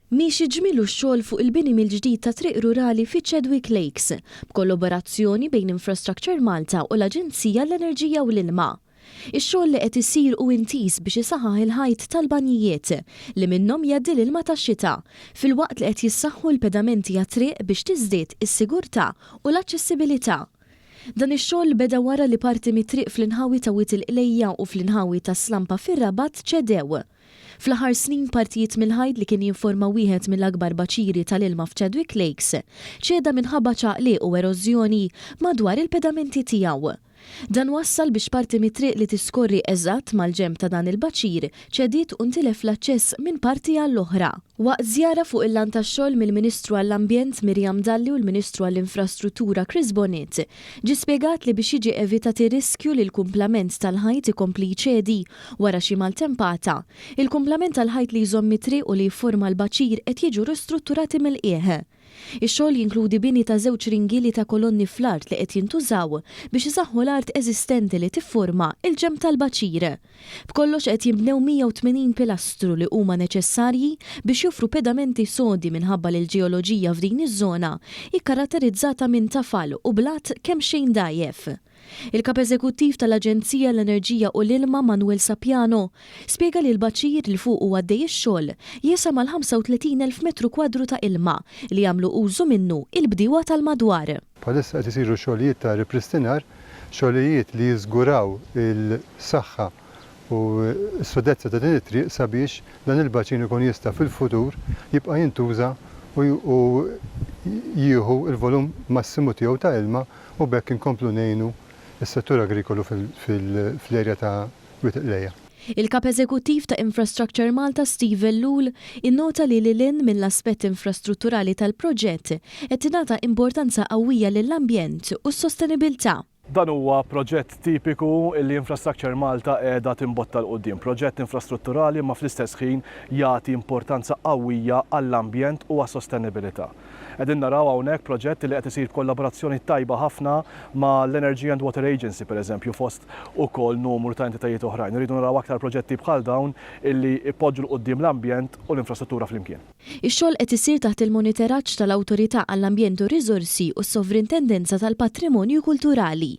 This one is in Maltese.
Miexi ġmielu x-xogħol fuq il-bini mill-ġdid ta' triq rurali fi Chadwick Lakes, b'kollaborazzjoni bejn Infrastructure Malta u l-Aġenzija għall-Enerġija u l-Ilma. Ix-xogħol li qed isir hu intiż biex isaħħaħ il-ħajt tal-banjijiet li minnhom jgħaddi l-ilma tax-xita, filwaqt li qed jissaħħu l-pedamenti għat-triq biex tiżdied is-sigurtà u l-aċċessibilità. Dan ix-xogħol beda wara li parti mit-triq fl-inħawi ta' Wied il-Qlejja u fl-inħawi tas-Slampa fir-Rabat ċedew. Fl-aħħar snin partijiet mill-ħajt li kien jinforma wieħed mill-akbar baċiri tal-ilma f'Chadwick Lakes ċeda minħabba ċaqliq u erożjoni madwar il-pedamenti tiegħu. Dan wassal biex parti mit-triq li tiskorri eżatt mal-ġenb ta' dan il-baċir ċediet u ntilef l-aċċess minn parti għall-oħra. Waqt żjara fuq il-lant tax-xogħol mill-Ministru għall-Ambjent Miriam Dalli u l-Ministru għall-Infrastruttura Chris Bonett, ġie spjegat li biex jiġi evitat ir-riskju li l-kumplament tal-ħajt ikompli jċedi wara xi maltempata, il-kumplament tal-ħajt li jżomm it-triq u li jifforma l-baċir qed jiġu ristrutturati mill-qiegħ. Ix-xogħol jinkludi bini ta' żewġ ringieli ta' kolonni fl-art li qed jintużaw biex isaħħu l-art eżistenti li tifforma l-ġenb tal-baċir. B'kollox qed jinbnew 180 pilastru li huma neċessarji biex joffru pedamenti sodi minħabba li l-ġeoloġija f'din iż-żona hi kkaratterizzata minn tafal u blat kemxejn dgħajjef. Il-Kap Eżekuttiv tal-Aġenzija għall-Enerġija u l-Ilma Manuel Sapiano spjega li l-baċir li fuqu għaddej ix-xogħol jesa' mal-35,000 metru kwadru ta' ilma li jagħmlu użu minnu il-bdiewa tal-madwar. Bħalissa qed isiru xogħlijiet ta' ripristinar, xogħlijiet li jiżguraw il-saħħa u s-sodezza ta' din it-triq sabiex dan il-baċin ikun jista' fil-futur jibqa' jintuża u jieħu l-volum massimu tiegħu ta' ilma u b'hekk inkomplu ngħinu s-settur agrikolu fl-area ta' Wied il-Qlejja. Il-Kap Eżekuttiv ta' Infrastructure Malta Steve Ellul innota li lil hinn mill-aspett infrastrutturali tal-proġett, qed tingħata importanza qawwija lill-ambjent u s-sostenibilità. Dan huwa proġett tipiku li Infrastructure Malta qiegħda timbotta 'l quddiem. Proġett infrastrutturali imma fl-istess ħin jagħti importanza qawwija għall-ambjent u għas-sostenibilità. Qegħdin naraw hawnhekk proġett li qed isir b'kollaborazzjoni tajba ħafna ma' l-Energy and Water Agency, per eżempju, fost ukoll numru ta' entitajiet oħrajn. Irridu naraw aktar proġetti bħal dawn illi jpoġġu 'l quddiem l-ambjent u l-infrastruttura flimkien. Ix-xogħol qed isir taħt il-moniteraġġ tal-Awtorità għall-Ambjent u r-Riżorsi u s-Sovrintendenza tal-Patrimonju Kulturali.